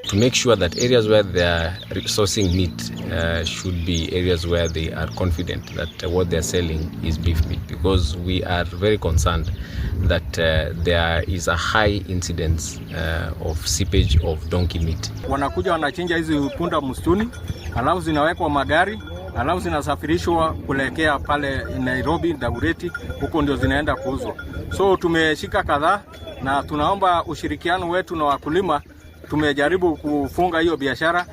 To make sure that areas where they are sourcing meat should be areas where they are confident that what they are selling is beef meat, because we are very concerned that there is a high incidence of seepage of donkey meat. Wanakuja wanachinja hizi punda msituni, alafu zinawekwa magari, alafu zinasafirishwa kuelekea pale Nairobi, Dagoretti, huko ndio zinaenda kuuzwa. So tumeshika kadhaa na tunaomba ushirikiano wetu na wakulima. Tumejaribu kufunga hiyo biashara.